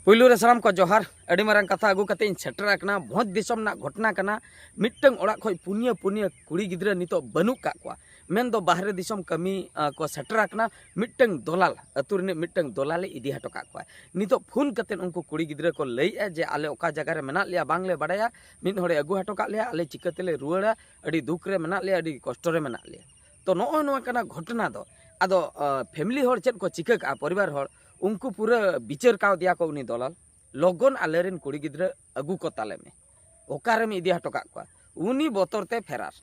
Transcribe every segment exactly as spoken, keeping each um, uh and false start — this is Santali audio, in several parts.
ᱯᱩᱭᱞᱩ ᱨᱮ ᱥᱟᱱᱟᱢ ᱠᱚ ᱡᱚᱦᱟᱨ᱾ ᱟᱹᱰᱤ ᱢᱟᱨᱟᱝ ᱠᱟᱛᱷᱟ ᱟᱹᱜᱩ ᱠᱟᱛᱮ ᱤᱧ ᱥᱮᱴᱮᱨ ᱟᱠᱟᱱᱟ᱾ ᱵᱷᱚᱸᱡᱽ ᱫᱤᱥᱚᱢ ᱨᱮᱱᱟᱜ ᱜᱷᱚᱴᱚᱱᱟ ᱠᱟᱱᱟ᱾ ᱢᱤᱫᱴᱟᱝ ᱚᱲᱟᱜ ᱠᱷᱚᱱ ᱯᱩᱱᱭᱟᱹ ᱯᱩᱱᱭᱟᱹ ᱠᱩᱲᱤ ᱜᱤᱫᱽᱨᱟᱹ ᱱᱤᱛᱚᱜ ᱵᱟᱹᱱᱩᱜ ᱠᱟᱜ ᱠᱚᱣᱟ, ᱢᱮᱱᱫᱚ ᱵᱟᱦᱨᱮ ᱫᱤᱥᱚᱢ ᱠᱟᱹᱢᱤ ᱟᱸ, ᱠᱚ ᱥᱮᱴᱮᱨ ᱟᱠᱟᱱᱟ᱾ ᱢᱤᱫᱴᱟᱝ ᱫᱚᱞᱟᱞ, ᱟᱹᱛᱩ ᱨᱤᱱᱤᱡ ᱢᱤᱫᱴᱟᱝ ᱫᱚᱞᱟᱞᱮ ᱤᱫᱤ ᱦᱚᱴᱚ ᱠᱟᱜ ᱠᱚᱣᱟ᱾ ᱱᱤᱛᱚᱜ ᱯᱷᱳᱱ ᱠᱟᱛᱮ ᱩᱱᱠᱩ ᱠᱩᱲᱤ ᱜᱤᱫᱽᱨᱟᱹ ᱠᱚ ᱞᱟᱹᱭᱮᱜᱼᱟ ᱡᱮ ᱟᱞᱮ ᱚᱠᱟ ᱡᱟᱭᱜᱟ ᱨᱮ ᱢᱮᱱᱟᱜ ᱞᱮᱭᱟ ᱵᱟᱝᱞᱮ ᱵᱟᱲᱟᱭᱟ, ᱢᱤᱫ ᱦᱚᱲᱮ ᱟᱹᱜᱩ ᱦᱚᱴᱚ ᱠᱟᱜ ᱞᱮᱭᱟ, ᱟᱞᱮ ᱪᱤᱠᱟᱹ ᱛᱮᱞᱮ ᱨᱩᱣᱟᱹᱲᱟ? ᱟᱹᱰᱤ ᱫᱩᱠ ᱨᱮ ᱢᱮᱱᱟᱜ ᱞᱮᱭᱟ, ᱟᱹᱰᱤ ᱠᱚᱥᱴᱚ ᱨᱮ ᱢᱮᱱᱟᱜ ᱞᱮᱭᱟ᱾ ᱛᱚ ᱱᱚᱜᱼᱚ ᱱᱚᱣᱟ ᱠᱟᱱᱟ ᱜᱷᱚᱴᱚᱱᱟ ᱫᱚ᱾ ᱟᱫᱚ ᱯᱷᱮᱢᱤᱞᱤ ᱦᱚᱲ ᱪᱮᱫ ᱠᱚ ᱪᱤᱠᱟᱹ ᱠᱟᱜᱼᱟ, ᱯᱚᱨᱤᱵᱟᱨ ᱦᱚᱲ ᱩᱱᱠᱩ ᱯᱩᱨᱟᱹ ᱵᱤᱪᱟᱹᱨ ᱠᱟᱣᱫᱮᱭᱟ ᱠᱚ ᱩᱱᱤ ᱫᱚᱞᱟᱞ, ᱞᱚᱜᱚᱱ ᱟᱞᱮᱨᱮᱱ ᱠᱩᱲᱤ ᱜᱤᱫᱽᱨᱟᱹ ᱟᱹᱜᱩ ᱠᱚ ᱛᱟᱞᱮ ᱢᱮ, ᱚᱠᱟᱨᱮᱢ ᱤᱫᱤ ᱦᱚᱴᱚ ᱠᱟᱜ ᱠᱚᱣᱟ? ᱩᱱᱤ ᱵᱚᱛᱚᱨ ᱛᱮ ᱯᱷᱮᱨᱟᱨ᱾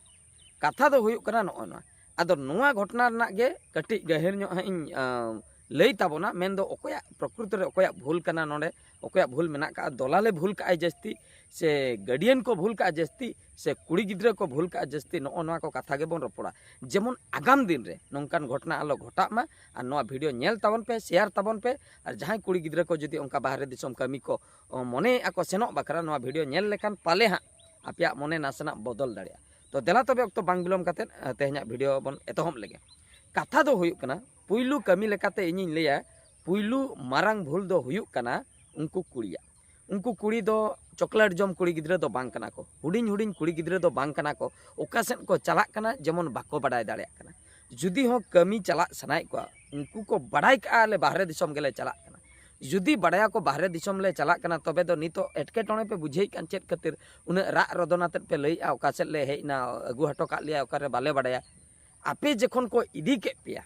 ᱠᱟᱛᱷᱟ ᱫᱚ ᱦᱩᱭᱩᱜ ᱠᱟᱱᱟ ᱱᱚᱜᱼᱚ ᱱᱚᱣᱟ᱾ ᱟᱫᱚ ᱱᱚᱣᱟ ᱜᱷᱚᱴᱚᱱᱟ ᱨᱮᱱᱟᱜ ᱜᱮ ᱠᱟᱹᱴᱤᱡ ᱜᱟᱹᱦᱤᱨ ᱧᱚᱜ ᱦᱟᱸᱜ ᱤᱧ ᱟᱸ, ᱞᱟᱹᱭ ᱛᱟᱵᱚᱱᱟ᱾ ᱢᱮᱱᱫᱚ ᱚᱠᱚᱭᱟᱜ ᱯᱨᱚᱠᱨᱤᱛ ᱨᱮ ᱚᱠᱚᱭᱟᱜ ᱵᱷᱩᱞ ᱠᱟᱱᱟ, ᱱᱚᱰᱮ ᱚᱠᱚᱭᱟᱜ ᱵᱷᱩᱞ ᱢᱮᱱᱟᱜ ᱠᱟᱜᱼᱟ? ᱫᱚᱞᱟᱞᱮ ᱵᱷᱩᱞ ᱠᱟᱜᱼᱟᱭ ᱡᱟᱹᱥᱛᱤ, ᱥᱮ ᱜᱟᱨᱰᱤᱭᱟᱱ ᱠᱚ ᱵᱷᱩᱞ ᱠᱟᱜᱼᱟ ᱡᱟᱹᱥᱛᱤ, ᱥᱮ ᱠᱩᱲᱤ ᱜᱤᱫᱽᱨᱟᱹ ᱠᱚ ᱵᱷᱩᱞ ᱠᱟᱜᱼᱟ ᱡᱟᱹᱥᱛᱤ? ᱱᱚᱜᱼᱚ ᱱᱚᱣᱟ ᱠᱚ ᱠᱟᱛᱷᱟ ᱜᱮᱵᱚᱱ ᱨᱚᱯᱚᱲᱟ, ᱡᱮᱢᱚᱱ ᱟᱜᱟᱢ ᱫᱤᱱ ᱨᱮ ᱱᱚᱝᱠᱟᱱ ᱜᱷᱚᱴᱚᱱᱟ ᱟᱞᱚ ᱜᱷᱚᱴᱟᱜ ᱢᱟ᱾ ᱟᱨ ᱱᱚᱣᱟ ᱵᱷᱤᱰᱤᱭᱳ ᱧᱮᱞ ᱛᱟᱵᱚᱱ ᱯᱮ, ᱥᱮᱭᱟᱨ ᱛᱟᱵᱚᱱ ᱯᱮ᱾ ᱟᱨ ᱡᱟᱦᱟᱸᱭ ᱠᱩᱲᱤ ᱜᱤᱫᱽᱨᱟᱹ ᱠᱚ ᱡᱩᱫᱤ ᱚᱱᱠᱟ ᱵᱟᱦᱨᱮ ᱫᱤᱥᱚᱢ ᱠᱟᱹᱢᱤ ᱠᱚ ᱚ, ᱢᱚᱱᱮᱭᱮᱫᱼᱟ ᱠᱚ ᱥᱮᱱᱚᱜ ᱵᱟᱠᱷᱨᱟ, ᱱᱚᱣᱟ ᱵᱷᱤᱰᱤᱭᱳ ᱧᱮᱞ ᱞᱮᱠᱷᱟᱱ ᱯᱟᱞᱮ ᱦᱟᱸᱜ ᱟᱯᱮᱭᱟᱜ ᱢᱚᱱᱮ ᱱᱟᱥᱮᱱᱟᱜ ᱵᱚᱫᱚᱞ ᱫᱟᱲᱮᱭᱟᱜᱼᱟ᱾ ᱛᱚ ᱫᱮᱞᱟ ᱛᱚᱵᱮ ᱚᱠᱛᱚ ᱵᱟᱝ ᱵᱤᱞᱚᱢ ᱠᱟᱛᱮᱫ, ᱟᱸ, ᱛᱮᱦᱮᱧᱟᱜ ᱵᱷᱤᱰᱤᱭᱳ ᱵᱚᱱ ᱮᱛᱚᱦᱚᱵ ᱞᱮᱜᱮ᱾ ᱠᱟᱛᱷᱟ ᱫᱚ ᱦᱩᱭᱩᱜ ᱠᱟᱱᱟ, ᱯᱩᱭᱞᱩ ᱠᱟᱹᱢᱤ ᱞᱮᱠᱟᱛᱮ ᱤᱧᱤᱧ ᱞᱟᱹᱭᱟ, ᱯᱩᱭᱞᱩ ᱢᱟᱨᱟᱝ ᱵᱷᱩᱞ ᱫᱚ ᱦᱩᱭᱩᱜ ᱠᱟᱱᱟ ᱩᱱᱠᱩ ᱠᱩᱲᱤᱭᱟᱜ᱾ ᱩᱱᱠᱩ ᱠᱩᱲᱤ ᱫᱚ ᱪᱚᱠᱞᱮᱴ ᱡᱚᱢ ᱠᱩᱲᱤ ᱜᱤᱫᱽᱨᱟᱹ ᱫᱚ ᱵᱟᱝ ᱠᱟᱱᱟ ᱠᱚ, ᱦᱩᱰᱤᱧ ᱦᱩᱰᱤᱧ ᱠᱩᱲᱤ ᱜᱤᱫᱽᱨᱟᱹ ᱫᱚ ᱵᱟᱝ ᱠᱟᱱᱟ ᱠᱚ᱾ ᱚᱠᱟ ᱥᱮᱫ ᱠᱚ ᱪᱟᱞᱟᱜ ᱠᱟᱱᱟ ᱡᱮᱢᱚᱱ ᱵᱟᱠᱚ ᱵᱟᱰᱟᱭ ᱫᱟᱲᱮᱭᱟᱜ ᱠᱟᱱᱟ᱾ ᱡᱩᱫᱤ ᱦᱚᱸ ᱠᱟᱹᱢᱤ ᱪᱟᱞᱟᱜ ᱥᱟᱱᱟᱭᱮᱫ ᱠᱚᱣᱟ, ᱩᱱᱠᱩ ᱠᱚ ᱵᱟᱰᱟᱭ ᱠᱟᱜᱼᱟ ᱟᱞᱮ ᱵᱟᱦᱨᱮ ᱫᱤᱥᱚᱢ ᱜᱮᱞᱮ ᱪᱟᱞᱟᱜ ᱠᱟᱱᱟ᱾ ᱡᱩᱫᱤ ᱵᱟᱰᱟᱭᱟ ᱠᱚ ᱵᱟᱦᱨᱮ ᱫᱤᱥᱚᱢ ᱞᱮ ᱪᱟᱞᱟᱜ ᱠᱟᱱᱟ, ᱛᱚᱵᱮ ᱫᱚ ᱱᱤᱛᱚᱜ ᱮᱴᱠᱮᱴᱚᱬᱮ ᱯᱮ ᱵᱩᱡᱷᱟᱹᱣᱮᱫ ᱠᱟᱱ ᱪᱮᱫ ᱠᱷᱟᱹᱛᱤᱨ? ᱩᱱᱟᱹᱜ ᱨᱟᱜ ᱨᱚᱫᱚᱱ ᱟᱛᱮᱫ ᱯᱮ ᱞᱟᱹᱭᱮᱫᱼᱟ, ᱚᱠᱟ ᱥᱮᱫ ᱞᱮ ᱦᱮᱡ ᱮᱱᱟ, ᱟᱹᱜᱩ ᱦᱚᱴᱚ ᱠᱟᱜ ᱞᱮᱭᱟ, ᱚᱠᱟᱨᱮ ᱵᱟᱞᱮ ᱵᱟᱰᱟᱭᱟ᱾ ᱟᱯᱮ ᱡᱚᱠᱷᱚᱱ ᱠᱚ ᱤᱫᱤ ᱠᱮᱫ ᱯᱮᱭᱟ,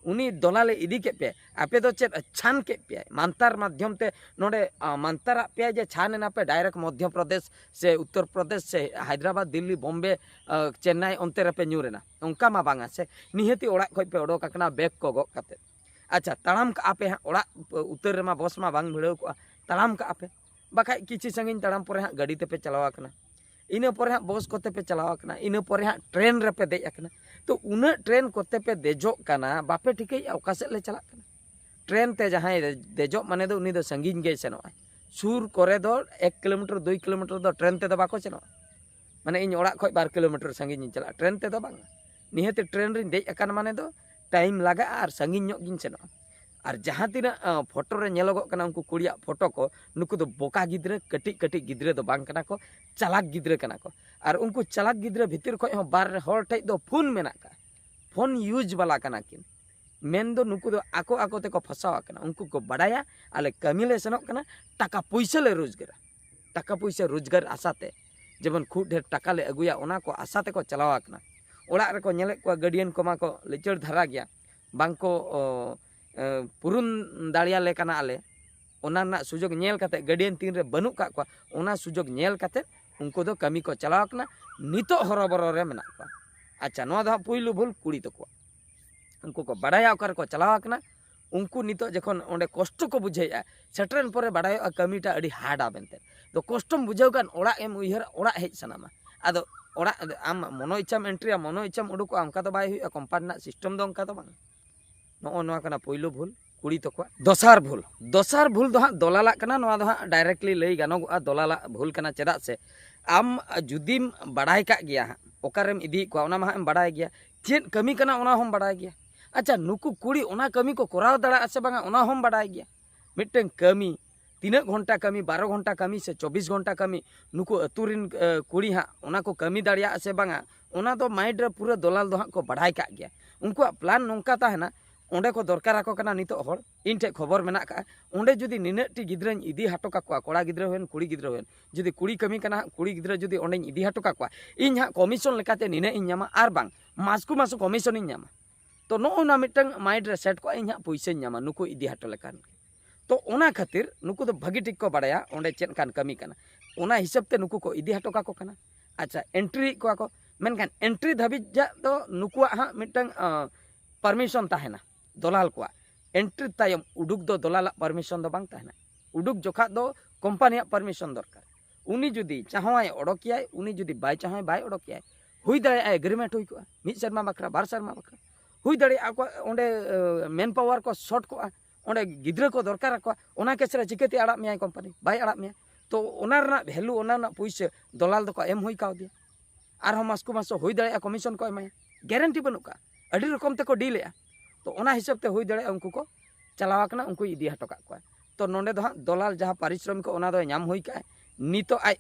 ᱩᱱᱤ ᱫᱚᱞᱟᱞᱮ ᱤᱫᱤ ᱠᱮᱫ ᱯᱮᱭᱟ, ᱟᱯᱮ ᱫᱚ ᱪᱮᱫ ᱪᱷᱟᱱ ᱠᱮᱫ ᱯᱮᱭᱟᱭ? ᱢᱟᱱᱛᱟᱨ ᱢᱟᱫᱽᱫᱷᱚᱢ ᱛᱮ ᱱᱚᱰᱮ, ᱟ, ᱢᱟᱱᱛᱟᱨᱟᱜ ᱯᱮᱭᱟᱭ ᱡᱮ ᱪᱷᱟᱱ ᱮᱱᱟ ᱯᱮ ᱰᱟᱭᱨᱮᱠᱴ ᱢᱚᱫᱽᱫᱷᱚ ᱯᱨᱚᱫᱮᱥ ᱥᱮ ᱩᱛᱛᱚᱨ ᱯᱨᱚᱫᱮᱥ ᱥᱮ ᱦᱟᱭᱫᱨᱟᱵᱟᱫᱽ, ᱫᱤᱞᱞᱤ, ᱵᱚᱢᱵᱮ, ᱟ, ᱪᱮᱱᱱᱟᱭ ᱚᱱᱛᱮ ᱨᱮᱯᱮ ᱧᱩᱨ ᱮᱱᱟ? ᱚᱱᱠᱟ ᱢᱟ ᱵᱟᱝᱟ ᱥᱮ, ᱱᱤᱦᱟᱹᱛᱤ ᱚᱲᱟᱜ ᱠᱷᱚᱱ ᱯᱮ ᱚᱰᱚᱠ ᱟᱠᱟᱱᱟ ᱵᱮᱜᱽ ᱠᱚ ᱜᱚᱜ ᱠᱟᱛᱮ᱾ ᱟᱪᱪᱷᱟ, ᱛᱟᱲᱟᱢ ᱠᱟᱜᱼᱟ ᱯᱮ ᱦᱟᱸᱜ, ᱚᱲᱟᱜ ᱩᱛᱟᱹᱨ ᱨᱮᱢᱟ ᱵᱚᱥ ᱢᱟ ᱵᱟᱝ ᱵᱷᱤᱲᱟᱹᱣ ᱠᱚᱜᱼᱟ, ᱛᱟᱲᱟᱢ ᱠᱟᱜᱼᱟ ᱯᱮ, ᱵᱟᱠᱷᱟᱡ ᱠᱤᱪᱷᱩ ᱥᱟᱺᱜᱤᱧ ᱛᱟᱲᱟᱢ ᱯᱚᱨᱮ ᱦᱟᱸᱜ ᱜᱟᱹᱰᱤ ᱛᱮᱯᱮ ᱪᱟᱞᱟᱣ ᱟᱠᱟᱱᱟ, ᱤᱱᱟᱹ ᱯᱚᱨᱮ ᱦᱟᱸᱜ ᱵᱚᱥ ᱠᱚᱛᱮ ᱯᱮ ᱪᱟᱞᱟᱣ ᱟᱠᱟᱱᱟ, ᱤᱱᱟᱹ ᱯᱚᱨᱮ ᱦᱟᱸᱜ ᱴᱨᱮᱱ ᱨᱮᱯᱮ ᱫᱮᱡ ᱟᱠᱟᱱᱟ᱾ ᱛᱚ ᱩᱱᱟᱹᱜ ᱴᱨᱮᱱ ᱠᱚᱛᱮ ᱯᱮ ᱫᱮᱡᱚᱜ ᱠᱟᱱᱟ, ᱵᱟᱯᱮ ᱴᱷᱤᱠᱟᱹᱭᱮᱫᱼᱟ ᱚᱠᱟ ᱥᱮᱫ ᱞᱮ ᱪᱟᱞᱟᱜ ᱠᱟᱱᱟ? ᱴᱨᱮᱱ ᱛᱮ ᱡᱟᱦᱟᱸᱭ ᱫᱮᱡᱚᱜ ᱢᱟᱱᱮ ᱫᱚ ᱩᱱᱤ ᱫᱚ ᱥᱟᱺᱜᱤᱧ ᱜᱮᱭ ᱥᱮᱱᱚᱜᱼᱟᱭ᱾ ᱥᱩᱨ ᱠᱚᱨᱮ ᱫᱚ ᱮᱠ ᱠᱤᱞᱳᱢᱤᱴᱟᱨ, ᱫᱩᱭ ᱠᱤᱞᱳᱢᱤᱴᱟᱨ ᱫᱚ ᱴᱨᱮᱱ ᱛᱮᱫᱚ ᱵᱟᱠᱚ ᱥᱮᱱᱚᱜᱼᱟ᱾ ᱢᱟᱱᱮ ᱤᱧ ᱚᱲᱟᱜ ᱠᱷᱚᱱ ᱵᱟᱨ ᱠᱤᱞᱳᱢᱤᱴᱟᱨ ᱥᱟᱺᱜᱤᱧ ᱤᱧ ᱪᱟᱞᱟᱜᱼᱟ, ᱴᱨᱮᱱ ᱛᱮᱫᱚ ᱵᱟᱝ᱾ ᱱᱤᱦᱟᱹᱛ ᱴᱨᱮᱱ ᱨᱤᱧ ᱫᱮᱡ ᱟᱠᱟᱱ ᱢᱟᱱᱮ ᱫᱚ ᱴᱟᱭᱤᱢ ᱞᱟᱜᱟᱜᱼᱟ ᱟᱨ ᱥᱟᱺᱜᱤᱧ ᱧᱚᱜ ᱜᱤᱧ ᱥᱮᱱᱚᱜᱼᱟ᱾ ᱟᱨ ᱡᱟᱦᱟᱸ ᱛᱤᱱᱟᱹᱜ ᱯᱷᱳᱴᱳ ᱨᱮ ᱧᱮᱞᱚᱜᱚᱜ ᱠᱟᱱᱟ ᱩᱱᱠᱩ ᱠᱩᱲᱤᱭᱟᱜ ᱯᱷᱳᱴᱳ ᱠᱚ, ᱱᱩᱠᱩ ᱫᱚ ᱵᱚᱠᱟ ᱜᱤᱫᱽᱨᱟᱹ, ᱠᱟᱹᱴᱤᱡ ᱠᱟᱹᱴᱤᱡ ᱜᱤᱫᱽᱨᱟᱹ ᱫᱚ ᱵᱟᱝ ᱠᱟᱱᱟ ᱠᱚ, ᱪᱟᱞᱟᱠ ᱜᱤᱫᱽᱨᱟᱹ ᱠᱟᱱᱟ ᱠᱚ᱾ ᱟᱨ ᱩᱱᱠᱩ ᱪᱟᱞᱟᱠ ᱜᱤᱫᱽᱨᱟᱹ ᱵᱷᱤᱛᱤᱨ ᱠᱷᱚᱱ ᱦᱚᱸ ᱵᱟᱨ ᱦᱚᱲ ᱴᱷᱮᱡ ᱫᱚ ᱯᱷᱳᱱ ᱢᱮᱱᱟᱜ ᱠᱟᱜᱼᱟ, ᱯᱷᱳᱱ ᱤᱭᱩᱡᱽ ᱵᱟᱞᱟ ᱠᱟᱱᱟ ᱠᱤᱱ᱾ ᱢᱮᱱᱫᱚ ᱱᱩᱠᱩ ᱫᱚ ᱟᱠᱚ ᱟᱠᱚ ᱛᱮᱠᱚ ᱯᱷᱟᱥᱟᱣ ᱟᱠᱟᱱᱟ᱾ ᱩᱱᱠᱩ ᱠᱚ ᱵᱟᱰᱟᱭᱟ ᱟᱞᱮ ᱠᱟᱹᱢᱤ ᱞᱮ ᱥᱮᱱᱚᱜ ᱠᱟᱱᱟ, ᱴᱟᱠᱟ ᱯᱩᱭᱥᱟᱹ ᱞᱮ ᱨᱳᱡᱽᱜᱟᱨᱟ, ᱴᱟᱠᱟ ᱯᱩᱭᱥᱟᱹ ᱨᱳᱡᱽᱜᱟᱨ ᱟᱥᱟᱛᱮ, ᱡᱮᱢᱚᱱ ᱠᱷᱩᱵ ᱰᱷᱮᱨ ᱴᱟᱠᱟ ᱞᱮ ᱟᱹᱜᱩᱭᱟ, ᱚᱱᱟ ᱠᱚ ᱟᱥᱟ ᱛᱮᱠᱚ ᱪᱟᱞᱟᱣ ᱟᱠᱟᱱᱟ᱾ ᱚᱲᱟᱜ ᱨᱮᱠᱚ ᱧᱮᱞᱮᱫ ᱠᱚᱣᱟ ᱜᱟᱹᱰᱤᱭᱟᱱ ᱠᱚᱢᱟ ᱠᱚ ᱞᱤᱪᱟᱹᱲ ᱫᱷᱟᱨᱟ ᱜᱮᱭᱟ, ᱵᱟᱝ ᱠᱚ ᱚ, ᱮ, ᱯᱩᱨᱩᱱ ᱫᱟᱲᱮᱭᱟᱞᱮ ᱠᱟᱱᱟ ᱟᱞᱮ, ᱚᱱᱟ ᱨᱮᱱᱟᱜ ᱥᱩᱡᱳᱜᱽ ᱧᱮᱞ ᱠᱟᱛᱮ, ᱜᱟᱹᱰᱤᱭᱟᱱ ᱛᱤᱱᱨᱮ ᱵᱟᱹᱱᱩᱜ ᱠᱟᱜ ᱠᱚᱣᱟ, ᱚᱱᱟ ᱥᱩᱡᱳᱜᱽ ᱧᱮᱞ ᱠᱟᱛᱮ ᱩᱱᱠᱩ ᱫᱚ ᱠᱟᱹᱢᱤ ᱠᱚ ᱪᱟᱞᱟᱣ ᱟᱠᱟᱱᱟ᱾ ᱱᱤᱛᱚᱜ ᱦᱚᱨᱚᱵᱚᱨᱚ ᱨᱮ ᱢᱮᱱᱟᱜ ᱠᱚᱣᱟ᱾ ᱟᱪᱪᱷᱟ, ᱱᱚᱣᱟ ᱫᱚ ᱦᱟᱸᱜ ᱯᱩᱭᱞᱩ ᱵᱷᱩᱞ ᱠᱩᱲᱤ ᱛᱟᱠᱚᱣᱟ᱾ ᱩᱱᱠᱩ ᱠᱚ ᱵᱟᱰᱟᱭᱟ ᱚᱠᱟ ᱨᱮᱠᱚ ᱪᱟᱞᱟᱣ ᱟᱠᱟᱱᱟ᱾ ᱩᱱᱠᱩ ᱱᱤᱛᱚᱜ ᱡᱚᱠᱷᱚᱱ ᱚᱸᱰᱮ ᱠᱚᱥᱴᱚ ᱠᱚ ᱵᱩᱡᱷᱟᱹᱣᱮᱫᱼᱟ, ᱥᱮᱴᱮᱨᱮᱱ ᱯᱚᱨᱮ ᱵᱟᱰᱟᱭᱚᱜᱼᱟ ᱠᱟᱹᱢᱤᱴᱟ ᱟᱹᱰᱤ ᱦᱟᱨᱰᱟ ᱢᱮᱱᱛᱮ᱾ ᱛᱚ ᱠᱚᱥᱴᱚᱢ ᱵᱩᱡᱷᱟᱹᱣ ᱠᱷᱟᱱ ᱚᱲᱟᱜ ᱮᱢ ᱩᱭᱦᱟᱹᱨᱟ, ᱚᱲᱟᱜ ᱦᱮᱡ ᱥᱟᱱᱟᱢᱟ᱾ ᱟᱫᱚ ᱚᱲᱟᱜ ᱟᱢ ᱢᱚᱱᱚ ᱤᱪᱪᱷᱟᱢ ᱮᱱᱴᱨᱤᱭᱟ, ᱢᱚᱱᱚ ᱤᱪᱪᱷᱟᱢ ᱩᱰᱩᱠᱚᱜᱼᱟ, ᱚᱱᱠᱟ ᱫᱚ ᱵᱟᱭ ᱦᱩᱭᱩᱜᱼᱟ᱾ ᱠᱳᱢᱯᱟᱱᱤ ᱨᱮᱱᱟᱜ ᱥᱤᱥᱴᱮᱢ ᱫᱚ ᱚᱱᱠᱟ ᱫᱚ ᱵᱟᱝ᱾ ᱱᱚᱜᱼᱚ ᱱᱚᱣᱟ ᱠᱟᱱᱟ ᱯᱳᱭᱞᱳ ᱵᱷᱩᱞ ᱠᱩᱲᱤ ᱛᱟᱠᱚᱣᱟᱜ᱾ ᱫᱚᱥᱟᱨ ᱵᱷᱩᱞ, ᱫᱚᱥᱟᱨ ᱵᱷᱩᱞ ᱫᱚ ᱦᱟᱸᱜ ᱫᱚᱞᱟᱞᱟᱜ ᱠᱟᱱᱟ᱾ ᱱᱚᱣᱟ ᱫᱚ ᱦᱟᱸᱜ ᱰᱟᱭᱨᱮᱠᱴᱞᱤ ᱞᱟᱹᱭ ᱜᱟᱱᱚᱜᱚᱜᱼᱟ, ᱫᱚᱞᱟᱞᱟᱜ ᱵᱷᱩᱞ ᱠᱟᱱᱟ᱾ ᱪᱮᱫᱟᱜ ᱥᱮ ᱟᱢ ᱡᱩᱫᱤᱢ ᱵᱟᱲᱟᱭ ᱠᱟᱜ ᱜᱮᱭᱟ ᱦᱟᱸᱜ ᱚᱠᱟᱨᱮᱢ ᱤᱫᱤᱭᱮᱫ ᱠᱚᱣᱟ, ᱚᱱᱟ ᱢᱟ ᱦᱟᱸᱜ ᱮᱢ ᱵᱟᱲᱟᱭ ᱜᱮᱭᱟ, ᱪᱮᱫ ᱠᱟᱹᱢᱤ ᱠᱟᱱᱟ ᱚᱱᱟ ᱦᱚᱸᱢ ᱵᱟᱲᱟᱭ ᱜᱮᱭᱟ᱾ ᱟᱪᱪᱷᱟ, ᱱᱩᱠᱩ ᱠᱩᱲᱤ ᱚᱱᱟ ᱠᱟᱹᱢᱤ ᱠᱚ ᱠᱚᱨᱟᱣ ᱫᱟᱲᱮᱭᱟᱜᱼᱟ ᱥᱮ ᱵᱟᱝᱟ, ᱚᱱᱟ ᱦᱚᱸᱢ ᱵᱟᱲᱟᱭ ᱜᱮᱭᱟ᱾ ᱢᱤᱫᱴᱟᱝ ᱠᱟᱹᱢᱤ ᱛᱤᱱᱟᱹᱜ ᱜᱷᱚᱱᱴᱟ ᱠᱟᱹᱢᱤ, ᱵᱟᱨᱚ ᱜᱷᱚᱱᱴᱟ ᱠᱟᱹᱢᱤ ᱥᱮ ᱪᱚᱵᱵᱤᱥ ᱜᱷᱚᱱᱴᱟ ᱠᱟᱹᱢᱤ, ᱱᱩᱠᱩ ᱟᱹᱛᱩ ᱨᱤᱱ ᱮ, ᱠᱩᱲᱤ ᱦᱟᱸᱜ ᱚᱱᱟ ᱠᱚ ᱠᱟᱹᱢᱤ ᱫᱟᱲᱮᱭᱟᱜᱼᱟ ᱥᱮ ᱵᱟᱝᱟ, ᱚᱱᱟ ᱫᱚ ᱢᱟᱭᱤᱱᱰ ᱨᱮ ᱯᱩᱨᱟᱹ ᱫᱚᱞᱟᱞ ᱫᱚ ᱦᱟᱸᱜ ᱠᱚ ᱵᱟᱲᱟᱭ ᱠᱟᱜ ᱜᱮᱭᱟ᱾ ᱩᱱᱠᱩᱣᱟᱜ ᱯᱞᱟᱱ ᱱᱚᱝᱠᱟ ᱛᱟᱦᱮᱱᱟ, ᱚᱸᱰᱮ ᱠᱚ ᱫᱚᱨᱠᱟᱨ ᱟᱠᱚ ᱠᱟᱱᱟ ᱱᱤᱛᱚᱜ ᱦᱚᱲ, ᱤᱧ ᱴᱷᱮᱡ ᱠᱷᱚᱵᱚᱨ ᱢᱮᱱᱟᱜ ᱠᱟᱜᱼᱟ, ᱚᱸᱰᱮ ᱡᱩᱫᱤ ᱱᱤᱱᱟᱹᱜ ᱴᱤ ᱜᱤᱫᱽᱨᱟᱹᱧ ᱤᱫᱤ ᱦᱚᱴᱚ ᱠᱟᱠᱚᱣᱟ, ᱠᱚᱲᱟ ᱜᱤᱫᱽᱨᱟᱹ ᱦᱩᱭᱮᱱ, ᱠᱩᱲᱤ ᱜᱤᱫᱽᱨᱟᱹ ᱦᱩᱭᱮᱱ, ᱡᱩᱫᱤ ᱠᱩᱲᱤ ᱠᱟᱹᱢᱤ ᱠᱟᱱᱟ ᱦᱟᱸᱜ, ᱠᱩᱲᱤ ᱜᱤᱫᱽᱨᱟᱹ ᱡᱩᱫᱤ ᱚᱸᱰᱮᱧ ᱤᱫᱤ ᱦᱚᱴᱚ ᱠᱟᱠᱚᱣᱟ, ᱤᱧ ᱦᱟᱸᱜ ᱠᱚᱢᱤᱥᱚᱱ ᱞᱮᱠᱟᱛᱮ ᱱᱤᱱᱟᱹᱜ ᱤᱧ ᱧᱟᱢᱟ, ᱟᱨ ᱵᱟᱝ ᱢᱟᱥᱠᱩ ᱢᱟᱥ ᱠᱚᱢᱤᱥᱚᱱᱤᱧ ᱧᱟᱢᱟ᱾ ᱛᱚ ᱱᱚᱜᱼᱚ ᱱᱚᱣᱟ ᱢᱤᱫᱴᱟᱝ ᱢᱟᱭᱤᱱᱰ ᱨᱮ ᱥᱮᱴ ᱠᱚᱜᱼᱟ, ᱤᱧ ᱦᱟᱸᱜ ᱯᱩᱭᱥᱟᱹᱧ ᱧᱟᱢᱟ ᱱᱩᱠᱩ ᱤᱫᱤ ᱦᱚᱴᱚ ᱞᱮᱠᱷᱟᱱ᱾ ᱛᱚ ᱚᱱᱟ ᱠᱷᱟᱹᱛᱤᱨ ᱱᱩᱠᱩ ᱫᱚ ᱵᱷᱟᱹᱜᱤ ᱴᱷᱤᱠ ᱠᱚ ᱵᱟᱲᱟᱭᱟ ᱚᱸᱰᱮ ᱪᱮᱫ ᱞᱮᱠᱟᱱ ᱠᱟᱹᱢᱤ ᱠᱟᱱᱟ, ᱚᱱᱟ ᱦᱤᱥᱟᱹᱵ ᱛᱮ ᱱᱩᱠᱩ ᱠᱚ ᱤᱫᱤ ᱦᱚᱴᱚ ᱠᱟᱠᱚ ᱠᱟᱱᱟ᱾ ᱟᱪᱪᱷᱟ, ᱮᱱᱴᱨᱤᱭᱮᱫ ᱠᱚᱣᱟ ᱠᱚ, ᱢᱮᱱᱠᱷᱟᱱ ᱮᱱᱴᱨᱤ ᱫᱷᱟᱹᱵᱤᱡ ᱡᱟᱜ ᱫᱚ ᱱᱩᱠᱩᱣᱟᱜ ᱦᱟᱸᱜ ᱢᱤᱫᱴᱟᱝ ᱯᱟᱨᱢᱤᱥᱚᱱ ᱛᱟᱦᱮᱱᱟ ᱫᱚᱞᱟᱞ ᱠᱚᱣᱟᱜ᱾ ᱮᱱᱴᱨᱤ ᱛᱟᱭᱚᱢ ᱩᱰᱩᱠ ᱫᱚ ᱫᱚᱞᱟᱞᱟᱜ ᱯᱟᱨᱢᱤᱥᱚᱱ ᱫᱚ ᱵᱟᱝ ᱛᱟᱦᱮᱱᱟ᱾ ᱩᱰᱩᱠ ᱡᱚᱠᱷᱟᱜ ᱫᱚ ᱠᱳᱢᱯᱟᱱᱤᱭᱟᱜ ᱯᱟᱨᱢᱤᱥᱚᱱ ᱫᱚᱨᱠᱟᱨ᱾ ᱩᱱᱤ ᱡᱩᱫᱤ ᱪᱟᱦᱚᱣᱟᱭ ᱚᱰᱚᱠᱮᱭᱟᱭ, ᱩᱱᱤ ᱡᱩᱫᱤ ᱵᱟᱭ ᱪᱟᱦᱚᱣᱟᱭ ᱵᱟᱭ ᱚᱰᱚᱠᱮᱭᱟᱭ, ᱦᱩᱭ ᱫᱟᱲᱮᱭᱟᱜᱼᱟ ᱮᱜᱽᱨᱤᱢᱮᱱᱴ ᱦᱩᱭ ᱠᱚᱜᱼᱟ ᱢᱤᱫ ᱥᱮᱨᱢᱟ ᱵᱟᱠᱷᱨᱟ, ᱵᱟᱨ ᱥᱮᱨᱢᱟ ᱵᱟᱠᱷᱨᱟ᱾ ᱦᱩᱭ ᱫᱟᱲᱮᱭᱟᱜᱼᱟ ᱟᱠᱚ ᱚᱸᱰᱮ ᱢᱮᱱ ᱯᱟᱣᱟᱨ ᱠᱚ ᱥᱚᱨᱴ ᱠᱚᱜᱼᱟ, ᱚᱸᱰᱮ ᱜᱤᱫᱽᱨᱟᱹ ᱠᱚ ᱫᱚᱨᱠᱟᱨ ᱟᱠᱚᱣᱟ, ᱚᱱᱟ ᱠᱮᱥ ᱨᱮ ᱪᱤᱠᱟᱹᱛᱮ ᱟᱲᱟᱜ ᱢᱮᱭᱟᱭ ᱠᱳᱢᱯᱟᱱᱤ? ᱵᱟᱭ ᱟᱲᱟᱜ ᱢᱮᱭᱟ᱾ ᱛᱚ ᱚᱱᱟ ᱨᱮᱱᱟᱜ ᱵᱷᱮᱞᱩ, ᱚᱱᱟ ᱨᱮᱱᱟᱜ ᱯᱩᱭᱥᱟᱹ ᱫᱚᱞᱟᱞ ᱫᱚᱠᱚ ᱮᱢ ᱦᱩᱭ ᱠᱟᱣᱫᱮᱭᱟ᱾ ᱟᱨᱦᱚᱸ ᱢᱟᱥᱠᱚ ᱢᱟᱥᱚ ᱦᱩᱭ ᱫᱟᱲᱮᱭᱟᱜᱼᱟ ᱠᱚᱢᱤᱥᱚᱱ ᱠᱚ ᱮᱢᱟᱭᱟ, ᱜᱮᱨᱮᱱᱴᱤ ᱵᱟᱹᱱᱩᱜ ᱠᱟᱜᱼᱟ᱾ ᱟᱹᱰᱤ ᱨᱚᱠᱚᱢ ᱛᱮᱠᱚ ᱰᱤᱞᱮᱜᱼᱟ᱾ ᱛᱚ ᱚᱱᱟ ᱦᱤᱥᱟᱹᱵ ᱛᱮ ᱦᱩᱭ ᱫᱟᱲᱮᱭᱟᱜᱼᱟ ᱩᱱᱠᱩ ᱠᱚ ᱪᱟᱞᱟᱣ ᱟᱠᱟᱱᱟ, ᱩᱱᱠᱩᱭ ᱤᱫᱤ ᱦᱚᱴᱚ ᱠᱟᱜ ᱠᱚᱣᱟ᱾ ᱛᱚ ᱱᱚᱰᱮ ᱫᱚ ᱦᱟᱸᱜ ᱫᱚᱞᱟᱞ ᱡᱟᱦᱟᱸ ᱯᱟᱨᱤᱥᱨᱚᱢᱤᱠ ᱚᱱᱟ ᱫᱚᱭ ᱧᱟᱢ ᱦᱩᱭ ᱠᱟᱜᱼᱟᱭ, ᱱᱤᱛᱚᱜ ᱟᱡ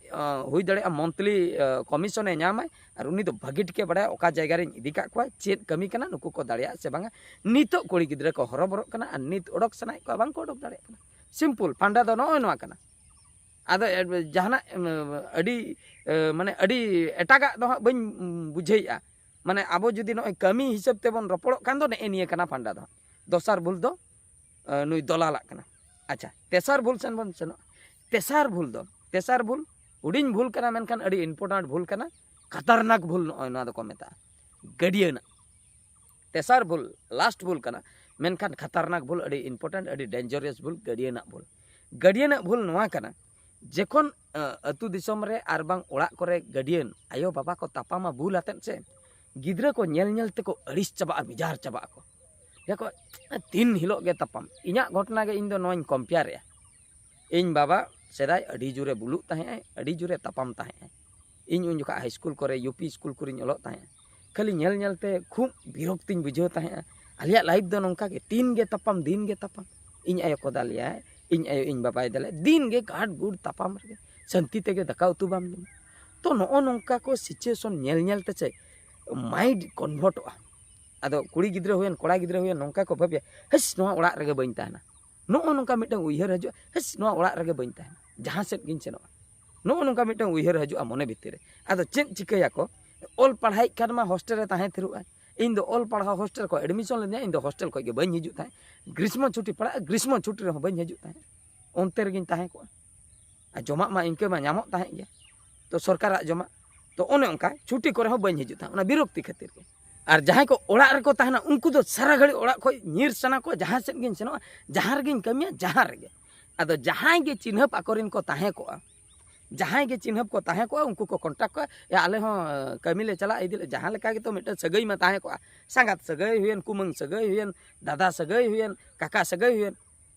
ᱦᱩᱭ ᱫᱟᱲᱮᱭᱟᱜᱼᱟ ᱢᱚᱱᱛᱷᱞᱤ ᱠᱚᱢᱤᱥᱚᱱᱮ ᱧᱟᱢᱟᱭ, ᱟᱨ ᱩᱱᱤ ᱫᱚ ᱵᱷᱟᱹᱜᱤ ᱴᱷᱤᱠᱮ ᱵᱟᱲᱟᱭᱟ ᱚᱠᱟ ᱡᱟᱭᱜᱟ ᱨᱤᱧ ᱤᱫᱤ ᱠᱟᱜ ᱠᱚᱣᱟ, ᱪᱮᱫ ᱠᱟᱹᱢᱤ ᱠᱟᱱᱟ, ᱱᱩᱠᱩ ᱠᱚ ᱫᱟᱲᱮᱭᱟᱜᱼᱟ ᱥᱮ ᱵᱟᱝᱟ᱾ ᱱᱤᱛᱚᱜ ᱠᱩᱲᱤ ᱜᱤᱫᱽᱨᱟᱹ ᱠᱚ ᱦᱚᱨᱚᱵᱚᱨᱚᱜ ᱠᱟᱱᱟ ᱟᱨ ᱱᱤᱛ ᱚᱰᱚᱠ ᱥᱟᱱᱟᱭᱮᱫ ᱠᱚᱣᱟ, ᱵᱟᱝ ᱠᱚ ᱚᱰᱚᱠ ᱫᱟᱲᱮᱭᱟᱜ ᱠᱟᱱᱟ᱾ ᱥᱤᱢᱯᱩᱞ ᱯᱷᱟᱱᱰᱟ ᱫᱚ ᱱᱚᱜᱼᱚᱭ ᱱᱚᱣᱟ ᱠᱟᱱᱟ᱾ ᱟᱫᱚ ᱡᱟᱦᱟᱱᱟᱜ ᱟᱹᱰᱤ ᱢᱟᱱᱮ ᱟᱹᱰᱤ ᱮᱴᱟᱜᱟᱜ ᱫᱚ ᱦᱟᱸᱜ ᱵᱟᱹᱧ ᱵᱩᱡᱷᱟᱹᱣᱮᱫᱼᱟ᱾ ᱢᱟᱱᱮ ᱟᱵᱚ ᱡᱩᱫᱤ ᱱᱚᱜᱼᱚᱭ ᱠᱟᱹᱢᱤ ᱦᱤᱥᱟᱹᱵ ᱛᱮᱵᱚᱱ ᱨᱚᱯᱚᱲᱚᱜ ᱠᱷᱟᱱ ᱫᱚ ᱱᱮᱜᱼᱮ ᱱᱤᱭᱟᱹ ᱠᱟᱱᱟ ᱯᱷᱟᱱᱰᱟ ᱫᱚ ᱦᱟᱸᱜ᱾ ᱫᱚᱥᱟᱨ ᱵᱷᱩᱞ ᱫᱚ ᱱᱩᱭ ᱫᱚᱞᱟᱞᱟᱜ ᱠᱟᱱᱟ᱾ ᱟᱪᱪᱷᱟ, ᱛᱮᱥᱟᱨ ᱵᱷᱩᱞ ᱥᱮᱱ ᱵᱚᱱ ᱥᱮᱱᱚᱜᱼᱟ᱾ ᱛᱮᱥᱟᱨ ᱵᱷᱩᱞ ᱫᱚ ᱛᱮᱥᱟᱨ ᱵᱷᱩᱞ ᱦᱩᱰᱤᱧ ᱵᱷᱩᱞ ᱠᱟᱱᱟ, ᱢᱮᱱᱠᱷᱟᱱ ᱟᱹᱰᱤ ᱤᱢᱯᱚᱨᱴᱮᱱᱴ ᱵᱷᱩᱞ ᱠᱟᱱᱟ᱾ ᱠᱷᱟᱛᱟᱨᱱᱟᱠ ᱵᱷᱩᱞ ᱱᱚᱜᱼᱚᱭ ᱱᱚᱣᱟ ᱫᱚᱠᱚ ᱢᱮᱛᱟᱜᱼᱟ ᱜᱟᱹᱰᱭᱟᱹ ᱨᱮᱱᱟᱜ᱾ ᱛᱮᱥᱟᱨ ᱵᱷᱩᱞ ᱞᱟᱥᱴ ᱵᱷᱩᱞ ᱠᱟᱱᱟ, ᱢᱮᱱᱠᱷᱟᱱ ᱠᱷᱟᱛᱟᱨᱱᱟᱠ ᱵᱷᱩᱞ, ᱟᱹᱰᱤ ᱤᱢᱯᱚᱨᱴᱮᱱᱴ, ᱟᱹᱰᱤ ᱰᱮᱧᱡᱟᱨᱟᱥ ᱵᱷᱩᱞ, ᱜᱟᱹᱰᱭᱟᱹ ᱨᱮᱱᱟᱜ ᱵᱷᱩᱞ᱾ ᱜᱟᱹᱰᱭᱟᱹ ᱨᱮᱱᱟᱜ ᱵᱷᱩᱞ ᱱᱚᱣᱟ ᱠᱟᱱᱟ, ᱡᱚᱠᱷᱚᱱ ᱟᱹᱛᱩ ᱫᱤᱥᱚᱢ ᱨᱮ ᱟᱨ ᱵᱟᱝ ᱚᱲᱟᱜ ᱠᱚᱨᱮ ᱜᱟᱹᱰᱭᱟᱹᱱ ᱟᱭᱳ ᱵᱟᱵᱟ ᱠᱚ ᱛᱟᱯᱟᱢᱟ ᱵᱷᱩᱞ ᱟᱛᱮᱫ ᱥᱮ, ᱜᱤᱫᱽᱨᱟᱹ ᱠᱚ ᱧᱮᱞ ᱧᱮᱞ ᱛᱮᱠᱚ ᱟᱹᱲᱤᱥ ᱪᱟᱵᱟᱜᱼᱟ, ᱵᱮᱡᱟᱨ ᱪᱟᱵᱟᱜ ᱟᱠᱚ᱾ ᱞᱟᱹᱭᱟ ᱠᱚ, "ᱫᱤᱱ ᱦᱤᱞᱳᱜ ᱜᱮ ᱛᱟᱯᱟᱢ᱾" ᱤᱧᱟᱹᱜ ᱜᱷᱚᱴᱚᱱᱟ ᱜᱮ ᱤᱧ ᱫᱚ ᱱᱚᱣᱟᱧ ᱠᱚᱢᱯᱮᱭᱟᱨᱮᱜᱼᱟ᱾ ᱤᱧ ᱵᱟᱵᱟ ᱥᱮᱫᱟᱭ ᱟᱹᱰᱤ ᱡᱳᱨᱮ ᱵᱩᱞᱩᱜ ᱛᱟᱦᱮᱸᱜᱼᱟᱭ, ᱟᱹᱰᱤ ᱡᱳᱨᱮ ᱛᱟᱯᱟᱢ ᱛᱟᱦᱮᱸᱜᱼᱟᱭ᱾ ᱤᱧ ᱩᱱ ᱡᱚᱠᱷᱟᱜ ᱦᱟᱭ ᱥᱠᱩᱞ ᱠᱚᱨᱮ, ᱭᱩ ᱯᱤ ᱥᱠᱩᱞ ᱠᱚᱨᱮᱧ ᱚᱞᱚᱜ ᱛᱟᱦᱮᱸᱜᱼᱟ᱾ ᱠᱷᱟᱹᱞᱤ ᱧᱮᱞ ᱧᱮᱞ ᱛᱮ ᱠᱷᱩᱵ ᱵᱤᱨᱚᱠᱛᱤᱧ ᱵᱩᱡᱷᱟᱹᱣ ᱛᱟᱦᱮᱸᱜᱼᱟ᱾ ᱟᱞᱮᱭᱟᱜ ᱞᱟᱭᱤᱯᱷ ᱫᱚ ᱱᱚᱝᱠᱟ ᱜᱮ, ᱫᱤᱱ ᱜᱮ ᱛᱟᱯᱟᱢ, ᱫᱤᱱ ᱜᱮ ᱛᱟᱯᱟᱢ᱾ ᱤᱧ ᱟᱭᱳ ᱠᱚ ᱫᱟᱞᱮᱭᱟᱭ, ᱤᱧ ᱟᱭᱳ ᱤᱧ ᱵᱟᱵᱟᱭ ᱫᱟᱞᱮᱭᱟ, ᱫᱤᱱ ᱜᱮ ᱜᱟᱰ ᱜᱩᱰ ᱛᱟᱯᱟᱢ ᱨᱮᱜᱮ, ᱥᱟᱹᱱᱛᱤ ᱛᱮᱜᱮ ᱫᱟᱠᱟ ᱩᱛᱩ ᱵᱟᱢ ᱡᱚᱢᱟ᱾ ᱛᱚ ᱱᱚᱜᱼᱚ ᱱᱚᱝᱠᱟ ᱠᱚ ᱥᱤᱪᱩᱭᱮᱥᱚᱱ ᱧᱮᱞ ᱧᱮᱞ ᱛᱮ ᱪᱮᱫ ᱢᱟᱭᱤᱱᱰ ᱠᱚᱱᱵᱷᱟᱨᱴᱚᱜᱼᱟ᱾ ᱟᱫᱚ ᱠᱩᱲᱤ ᱜᱤᱫᱽᱨᱟᱹ ᱦᱩᱭᱮᱱ, ᱠᱚᱲᱟ ᱜᱤᱫᱽᱨᱟᱹ ᱦᱩᱭᱮᱱ, ᱱᱚᱝᱠᱟ ᱠᱚ ᱵᱷᱟᱹᱵᱤᱭᱟ, "ᱦᱟᱹᱥ, ᱱᱚᱣᱟ ᱚᱲᱟᱜ ᱨᱮᱜᱮ ᱵᱟᱹᱧ ᱛᱟᱦᱮᱱᱟ᱾" ᱱᱚᱜᱼᱚ ᱱᱚᱝᱠᱟ ᱢᱤᱫᱴᱟᱝ ᱩᱭᱦᱟᱹᱨ ᱦᱤᱡᱩᱜᱼᱟ, "ᱦᱟᱹᱥ, ᱱᱚᱣᱟ ᱚᱲᱟᱜ ᱨᱮᱜᱮ ᱵᱟᱹᱧ ᱛᱟᱦᱮᱱᱟ, ᱡᱟᱦᱟᱸ ᱥᱮᱫ ᱜᱤᱧ ᱥᱮᱱᱚᱜᱼᱟ᱾" ᱱᱚᱜᱼᱚ ᱱᱚᱝᱠᱟ ᱢᱤᱫᱴᱟᱝ ᱩᱭᱦᱟᱹᱨ ᱦᱤᱡᱩᱜᱼᱟ ᱢᱚᱱᱮ ᱵᱷᱤᱛᱤᱨ ᱨᱮ᱾ ᱟᱫᱚ ᱪᱮᱫ ᱪᱤᱠᱟᱹᱭᱟᱠᱚ? ᱚᱞ ᱯᱟᱲᱦᱟᱣᱮᱫ ᱠᱷᱟᱱ ᱢᱟ ᱦᱳᱥᱴᱮᱞ ᱨᱮ ᱛᱟᱦᱮᱸ ᱛᱷᱤᱨᱚᱜᱼᱟᱭ᱾ ᱤᱧ ᱫᱚ ᱚᱞ ᱯᱟᱲᱦᱟᱣ ᱦᱳᱥᱴᱮᱞ ᱠᱚ ᱮᱰᱢᱤᱥᱚᱱ ᱞᱤᱫᱤᱧᱟ, ᱤᱧ ᱫᱚ ᱦᱳᱥᱴᱮᱞ ᱠᱷᱚᱱ ᱜᱮ ᱵᱟᱹᱧ ᱦᱤᱡᱩᱜ ᱛᱟᱦᱮᱸᱫ᱾ ᱜᱨᱤᱥᱢᱚ ᱪᱷᱩᱴᱤ ᱯᱟᱲᱟᱜᱼᱟ, ᱜᱨᱤᱥᱢᱚ ᱪᱷᱩᱴᱤ ᱨᱮᱦᱚᱸ ᱵᱟᱹᱧ ᱦᱤᱡᱩᱜ ᱛᱟᱦᱮᱸᱫ, ᱚᱱᱛᱮ ᱨᱮᱜᱤᱧ ᱛᱟᱦᱮᱸ ᱠᱚᱜᱼᱟ᱾ ᱟᱨ ᱡᱚᱢᱟᱜ ᱢᱟ ᱤᱱᱠᱟᱹ ᱢᱟ ᱧᱟᱢᱚᱜ ᱛᱟᱦᱮᱸᱫ ᱜᱮ, ᱛᱚ ᱥᱚᱨᱠᱟᱨᱟᱜ ᱡᱚᱢᱟᱜ᱾ ᱛᱚ ᱚᱱᱮ ᱚᱱᱠᱟ ᱪᱷᱩᱴᱤ ᱠᱚᱨᱮ ᱦᱚᱸ ᱵᱟᱹᱧ ᱦᱤᱡᱩᱜ ᱛᱟᱦᱮᱸᱫ, ᱚᱱᱟ ᱵᱤᱨᱚᱠᱛᱤ ᱠᱷᱟᱹᱛᱤᱨ ᱜᱮ᱾ ᱟᱨ ᱡᱟᱦᱟᱸᱭ ᱠᱚ ᱚᱲᱟᱜ ᱨᱮᱠᱚ ᱛᱟᱦᱮᱱᱟ, ᱩᱱᱠᱩ ᱫᱚ ᱥᱟᱨᱟ ᱜᱷᱟᱹᱲᱤᱡ ᱚᱲᱟᱜ ᱠᱷᱚᱱ ᱧᱤᱨ ᱥᱟᱱᱟ ᱠᱚᱣᱟ, ᱡᱟᱦᱟᱸ ᱥᱮᱫ ᱜᱤᱧ ᱥᱮᱱᱚᱜᱼᱟ, ᱡᱟᱦᱟᱸ ᱨᱮᱜᱤᱧ ᱠᱟᱹᱢᱤᱭᱟ, ᱡᱟᱦᱟᱸ ᱨᱮᱜᱮ᱾ ᱟᱫᱚ ᱡᱟᱦᱟᱸᱭ ᱜᱮ ᱪᱤᱱᱦᱟᱹᱯ ᱟᱠᱚᱨᱮᱱ ᱠᱚ ᱛᱟᱦᱮᱸ ᱠᱚᱜᱼᱟ, ᱡᱟᱦᱟᱸᱭ ᱜᱮ ᱪᱤᱱᱦᱟᱹᱯ ᱠᱚ ᱛᱟᱦᱮᱸ ᱠᱚᱜᱼᱟ, ᱩᱱᱠᱩ ᱠᱚ ᱠᱚᱱᱴᱟᱠᱴ ᱠᱚᱣᱟ, "ᱮ, ᱟᱞᱮ ᱦᱚᱸ ᱠᱟᱹᱢᱤ ᱞᱮ ᱪᱟᱞᱟᱜ ᱤᱫᱤ ᱞᱮ", ᱡᱟᱦᱟᱸ ᱞᱮᱠᱟ ᱜᱮᱛᱚ ᱢᱤᱫᱴᱮᱱ ᱥᱟᱹᱜᱟᱹᱭ ᱢᱟ ᱛᱟᱦᱮᱸ ᱠᱚᱜᱼᱟ, ᱥᱟᱸᱜᱟᱛ ᱥᱟᱹᱜᱟᱹᱭ ᱦᱩᱭᱮᱱ, ᱠᱩᱢᱟᱹᱝ ᱥᱟᱹᱜᱟᱹᱭ ᱦᱩᱭᱮᱱ, ᱫᱟᱫᱟ ᱥᱟᱹᱜᱟᱹᱭ ᱦᱩᱭᱮᱱ, ᱠᱟᱠᱟ ᱥᱟᱹᱜᱟᱹᱭ ᱦᱩᱭᱮᱱ,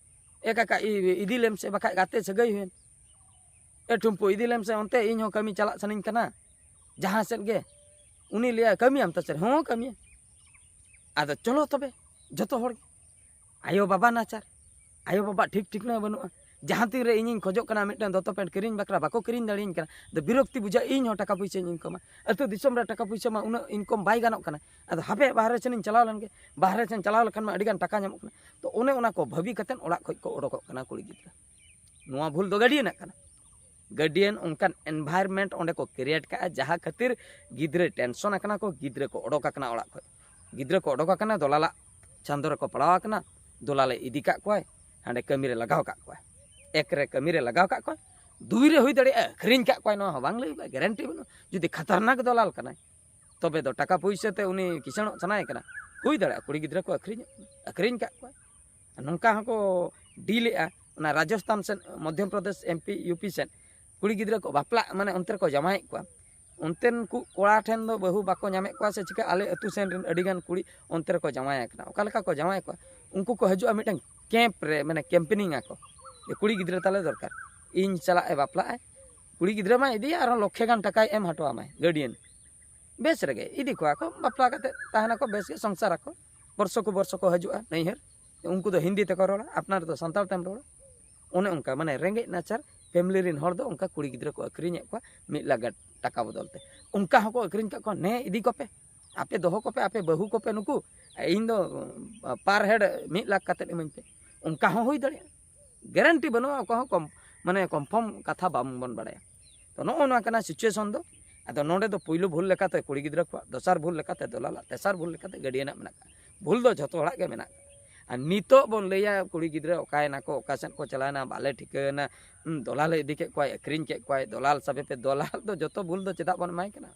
"ᱮ ᱠᱟᱠᱟ, ᱤ-, ᱤᱫᱤ ᱞᱮᱢ ᱥᱮ", ᱵᱟᱠᱷᱟᱡ ᱜᱟᱛᱮ ᱥᱟᱹᱜᱟᱹᱭ ᱦᱩᱭᱮᱱ, "ᱮ ᱴᱷᱩᱢᱯᱩ, ᱤᱫᱤ ᱞᱮᱢ ᱥᱮ ᱚᱱᱛᱮ, ᱤᱧ ᱦᱚᱸ ᱠᱟᱹᱢᱤ ᱪᱟᱞᱟᱜ ᱥᱟᱱᱟᱧ ᱠᱟᱱᱟ ᱡᱟᱦᱟᱸ ᱥᱮᱫ ᱜᱮ᱾" ᱩᱱᱤ ᱞᱟᱹᱭᱟ, "ᱠᱟᱹᱢᱤᱭᱟᱢ ᱛᱚ ᱪᱮᱫ?" "ᱦᱚᱸ, ᱠᱟᱹᱢᱤᱭᱟ᱾" ᱟᱫᱚ ᱪᱚᱞᱚ ᱛᱚᱵᱮ ᱡᱚᱛᱚ ᱦᱚᱲ ᱜᱮ᱾ ᱟᱭᱳ ᱵᱟᱵᱟ ᱱᱟᱪᱟᱨ, ᱟᱭᱳ ᱵᱟᱵᱟ ᱴᱷᱤᱠ ᱴᱷᱤᱠᱱᱟ ᱵᱟᱹᱱᱩᱜᱼᱟ᱾ ᱡᱟᱦᱟᱸ ᱛᱤᱱ ᱨᱮ ᱤᱧᱤᱧ ᱠᱷᱚᱡᱚᱜ ᱠᱟᱱᱟ ᱢᱤᱫᱴᱟᱝ ᱫᱚᱛᱚ ᱯᱮᱱᱴ ᱠᱤᱨᱤᱧ ᱵᱟᱠᱷᱨᱟ, ᱵᱟᱠᱚ ᱠᱤᱨᱤᱧ ᱫᱟᱲᱮᱭᱟᱹᱧ ᱠᱟᱱᱟ, ᱟᱫᱚ ᱵᱤᱨᱚᱠᱛᱤ ᱵᱩᱡᱷᱟᱹᱜᱼᱟ, ᱤᱧ ᱦᱚᱸ ᱴᱟᱠᱟ ᱯᱩᱭᱥᱟᱹᱧ ᱤᱱᱠᱟᱢᱟ᱾ ᱟᱹᱛᱩ ᱫᱤᱥᱚᱢ ᱨᱮ ᱴᱟᱠᱟ ᱯᱩᱭᱥᱟᱹ ᱢᱟ ᱩᱱᱟᱹᱜ ᱤᱱᱠᱟᱢ ᱵᱟᱭ ᱜᱟᱱᱚᱜ ᱠᱟᱱᱟ, ᱟᱫᱚ ᱦᱟᱯᱮ ᱵᱟᱦᱨᱮ ᱥᱮᱱᱤᱧ ᱪᱟᱞᱟᱣ ᱞᱮᱱ ᱜᱮ, ᱵᱟᱦᱨᱮ ᱥᱮᱱ ᱪᱟᱞᱟᱣ ᱞᱮᱠᱷᱟᱱ ᱢᱟ ᱟᱹᱰᱤᱜᱟᱱ ᱴᱟᱠᱟ ᱧᱟᱢᱚᱜ ᱠᱟᱱᱟ᱾ ᱛᱚ ᱚᱱᱮ ᱚᱱᱟ ᱠᱚ ᱵᱷᱟᱹᱵᱤ ᱠᱟᱛᱮᱫ ᱚᱲᱟᱜ ᱠᱷᱚᱡ ᱠᱚ ᱚᱰᱚᱠᱚᱜ ᱠᱟᱱᱟ ᱠᱩᱲᱤ ᱜᱤᱫᱽᱨᱟᱹ᱾ ᱱᱚᱣᱟ ᱵᱷᱩᱞ ᱫᱚ ᱜᱟᱨᱰᱤᱭᱟᱱᱟᱜ ᱠᱟᱱᱟ᱾ ᱜᱟᱨᱰᱤᱭᱟᱱ ᱚᱱᱠᱟᱱ ᱮᱱᱵᱷᱟᱭᱨᱢᱮᱱᱴ ᱚᱸᱰᱮ ᱠᱚ ᱠᱨᱤᱭᱮᱴ ᱠᱟᱜᱼᱟ, ᱡᱟᱦᱟᱸ ᱠᱷᱟᱹᱛᱤᱨ ᱜᱤᱫᱽᱨᱟᱹ ᱴᱮᱱᱥᱚᱱ ᱟᱠᱟᱱᱟ ᱠᱚ, ᱜᱤᱫᱽᱨᱟᱹ ᱠᱚ ᱚᱰᱚᱠ ᱟᱠᱟᱱᱟ ᱚᱲᱟᱜ ᱠᱷᱚᱡ, ᱜᱤᱫᱽᱨᱟᱹ ᱠᱚ ᱚᱰᱚᱠ ᱟᱠᱟᱱᱟ, ᱫᱚᱞᱟᱞᱟᱜ ᱪᱷᱟᱸᱫᱚ ᱨᱮᱠᱚ ᱯᱟᱲᱟᱣ ᱟᱠᱟᱱᱟ, ᱫᱚᱞᱟᱞᱮ ᱤᱫᱤ ᱠᱟᱜ ᱠᱚᱣᱟᱭ, ᱦᱟᱸᱰᱮ ᱠᱟᱹᱢᱤᱨᱮ ᱞᱟᱜᱟᱣ ᱠᱟᱜ ᱠᱚᱣᱟᱭ, ᱮᱠ ᱨᱮ ᱠᱟᱹᱢᱤᱨᱮ ᱞᱟᱜᱟᱣ ᱠᱟᱜ ᱠᱚᱣᱟᱭ, ᱫᱩᱭ ᱨᱮ ᱦᱩᱭ ᱫᱟᱲᱮᱭᱟᱜᱼᱟ ᱟᱹᱠᱷᱨᱤᱧ ᱠᱟᱜ ᱠᱚᱣᱟᱭ, ᱱᱚᱣᱟ ᱦᱚᱸ ᱵᱟᱝ ᱞᱟᱹᱭ ᱜᱟᱨᱮᱱᱴᱤ ᱵᱟᱹᱱᱩᱜᱼᱟ᱾ ᱡᱩᱫᱤ ᱠᱷᱟᱛᱟᱨᱱᱟᱠ ᱫᱚᱞᱟᱞ ᱠᱟᱱᱟᱭ, ᱛᱚᱵᱮ ᱫᱚ ᱴᱟᱠᱟ ᱯᱩᱭᱥᱟᱹ ᱛᱮ ᱩᱱᱤ ᱠᱤᱥᱟᱹᱬᱚᱜ ᱥᱟᱱᱟᱭᱮ ᱠᱟᱱᱟ, ᱦᱩᱭ ᱫᱟᱲᱮᱭᱟᱜᱼᱟ ᱠᱩᱲᱤ ᱜᱤᱫᱽᱨᱟᱹ ᱠᱚ ᱟᱹᱠᱷᱨᱤᱧ, ᱟᱹᱠᱷᱨᱤᱧ ᱠᱟᱜ ᱠᱚᱣᱟ᱾ ᱱᱚᱝᱠᱟ ᱦᱚᱸᱠᱚ ᱰᱤᱞᱮᱜᱼᱟ᱾ ᱚᱱᱟ ᱨᱟᱡᱚᱥᱛᱷᱟᱱ ᱥᱮᱫ, Madhya Pradesh, M P, U P ᱥᱮᱫ ᱠᱩᱲᱤ ᱜᱤᱫᱽᱨᱟᱹ ᱠᱚ ᱵᱟᱯᱞᱟᱜ, ᱢᱟᱱᱮ ᱚᱱᱛᱮ ᱨᱮᱠᱚ ᱡᱟᱶᱟᱭᱮᱫ ᱠᱚᱣᱟ᱾ ᱚᱱᱛᱮᱱ ᱠᱚ ᱠᱚᱲᱟ ᱴᱷᱮᱱ ᱫᱚ ᱵᱟᱹᱦᱩ ᱵᱟᱠᱚ ᱧᱟᱢᱮᱫ ᱠᱚᱣᱟ ᱥᱮ ᱪᱤᱠᱟᱹ, ᱟᱞᱮ ᱟᱹᱛᱩ ᱥᱮᱱ ᱨᱮᱱ ᱟᱹᱰᱤᱜᱟᱱ ᱠᱩᱲᱤ ᱚᱱᱛᱮ ᱨᱮᱠᱚ ᱡᱟᱶᱟᱭ ᱟᱠᱟᱱᱟ᱾ ᱚᱠᱟ ᱞᱮᱠᱟ ᱠᱚ ᱡᱟᱶᱟᱭᱮᱫ ᱠᱚᱣᱟ? ᱩᱱᱠᱩ ᱠᱚ ᱦᱤᱡᱩᱜᱼᱟ ᱢᱤᱫᱴᱟᱝ ᱠᱮᱢᱯ ᱨᱮ, ᱢᱟᱱᱮ ᱠᱮᱢᱯᱮᱱᱤᱝ ᱟᱠᱚ ᱡᱮ ᱠᱩᱲᱤ ᱜᱤᱫᱽᱨᱟᱹ ᱛᱟᱞᱮ ᱫᱚᱨᱠᱟᱨ, ᱤᱧ ᱪᱟᱞᱟᱜ ᱮ ᱵᱟᱯᱞᱟᱜ ᱟᱭ, ᱠᱩᱲᱤ ᱜᱤᱫᱽᱨᱟᱹ ᱢᱟ ᱤᱫᱤᱭᱟ ᱟᱨᱦᱚᱸ ᱞᱚᱠᱷᱮ ᱜᱟᱱ ᱴᱟᱠᱟᱭ ᱮᱢ ᱦᱚᱴᱚ ᱟᱢᱟᱭ ᱜᱟᱨᱰᱤᱭᱟᱱ᱾ ᱵᱮᱥ ᱨᱮᱜᱮ ᱤᱫᱤ ᱠᱚᱣᱟ ᱠᱚ, ᱵᱟᱯᱞᱟ ᱠᱟᱛᱮ ᱛᱟᱦᱮᱱᱟᱠᱚ, ᱵᱮᱥ ᱜᱮ ᱥᱚᱝᱥᱟᱨ ᱟᱠᱚ, ᱵᱚᱨᱥᱚ ᱠᱚ ᱵᱚᱨᱥᱚ ᱠᱚ ᱦᱤᱡᱩᱜᱼᱟ ᱱᱟᱹᱭᱦᱟᱹᱨ᱾ ᱩᱱᱠᱩ ᱫᱚ ᱦᱤᱱᱫᱤ ᱛᱮᱠᱚ ᱨᱚᱲᱟ, ᱟᱯᱱᱟᱨ ᱫᱚ ᱥᱟᱱᱛᱟᱲ ᱛᱮᱢ ᱨᱚᱲᱟ᱾ ᱚᱱᱮ ᱚᱱᱠᱟ, ᱢᱟᱱᱮ ᱨᱮᱸᱜᱮᱡ ᱱᱟᱪᱟᱨ ᱯᱷᱮᱢᱤᱞᱤ ᱨᱮᱱ ᱦᱚᱲ ᱫᱚ ᱚᱱᱠᱟ ᱠᱩᱲᱤ ᱜᱤᱫᱽᱨᱟᱹ ᱠᱚ ᱟᱹᱠᱷᱨᱤᱧᱮᱫ ᱠᱚᱣᱟ ᱢᱤᱫ ᱞᱟᱠᱷ ᱜᱟᱱ ᱴᱟᱠᱟ ᱵᱚᱫᱚᱞ ᱛᱮ᱾ ᱚᱱᱠᱟ ᱦᱚᱸᱠᱚ ᱟᱹᱠᱷᱨᱤᱧ ᱠᱟᱜ ᱠᱚᱣᱟ, ᱱᱮ ᱤᱫᱤ ᱠᱚᱯᱮ, ᱟᱯᱮ ᱫᱚᱦᱚ ᱠᱚᱯᱮ, ᱟᱯᱮ ᱵᱟᱹᱦᱩ ᱠᱚᱯᱮ ᱱᱩᱠᱩ, ᱤᱧ ᱫᱚ ᱯᱟᱨ ᱦᱮᱰ ᱢᱤᱫ ᱞᱟᱠᱷ ᱠᱟᱛᱮᱫ ᱤᱢᱟᱹᱧ ᱯᱮ, ᱚᱱᱠᱟ ᱦᱚᱸ ᱦᱩᱭ ᱫᱟᱲᱮᱭᱟᱜᱼᱟ᱾ ᱜᱮᱨᱮᱱᱴᱤ ᱵᱟᱹᱱᱩᱜᱼᱟ, ᱚᱠᱟ ᱦᱚᱸ ᱠᱚᱢ, ᱢᱟᱱᱮ ᱠᱚᱱᱯᱷᱟᱨᱢ ᱠᱟᱛᱷᱟ ᱵᱟᱝ ᱵᱚᱱ ᱵᱟᱲᱟᱭᱟ᱾ ᱛᱚ ᱱᱚᱜᱼᱚ ᱱᱚᱣᱟ ᱠᱟᱱᱟ ᱥᱤᱪᱩᱭᱮᱥᱚᱱ ᱫᱚ᱾ ᱟᱫᱚ ᱱᱚᱰᱮ ᱫᱚ ᱯᱩᱭᱞᱩ ᱵᱷᱩᱞ ᱞᱮᱠᱟᱛᱮ ᱠᱩᱲᱤ ᱜᱤᱫᱽᱨᱟᱹ ᱠᱚᱣᱟᱜ, ᱫᱚᱥᱟᱨ ᱵᱷᱩᱞ ᱞᱮᱠᱟᱛᱮ ᱫᱚᱞᱟᱞᱟᱜ, ᱛᱮᱥᱟᱨ ᱵᱷᱩᱞ ᱞᱮᱠᱟᱛᱮ ᱜᱟᱹᱰᱤᱭᱟᱱᱟᱜ ᱢᱮᱱᱟᱜ ᱠᱟᱜᱼᱟ᱾ ᱵᱷᱩᱞ ᱫᱚ ᱡᱷᱚᱛᱚ ᱦᱚᱲᱟᱜ ᱜᱮ ᱢᱮᱱᱟᱜ ᱠᱟᱜᱼᱟ᱾ ᱟᱨ ᱱᱤᱛᱚᱜ ᱵᱚᱱ ᱞᱟᱹᱭᱟ ᱠᱩᱲᱤ ᱜᱤᱫᱽᱨᱟᱹ ᱚᱠᱟᱭᱮᱱᱟ ᱠᱚ, ᱚᱠᱟ ᱥᱮᱫ ᱠᱚ ᱪᱟᱞᱟᱣᱮᱱᱟ, ᱵᱟᱞᱮ ᱴᱷᱤᱠᱟᱹᱭᱮᱱᱟ, ᱦᱩᱸ, ᱫᱚᱞᱟᱞᱮ ᱤᱫᱤ ᱠᱮᱫ ᱠᱚᱣᱟᱭ, ᱟᱹᱠᱷᱨᱤᱧ ᱠᱮᱫ ᱠᱚᱣᱟᱭ, ᱫᱚᱞᱟᱞ ᱥᱟᱵᱮ ᱯᱮ, ᱫᱚᱞᱟᱞ ᱫᱚ ᱡᱚᱛᱚ ᱵᱷᱩᱞ ᱫᱚ ᱪᱮᱫᱟᱜ ᱵᱚᱱ ᱮᱢᱟᱭ ᱠᱟᱱᱟ?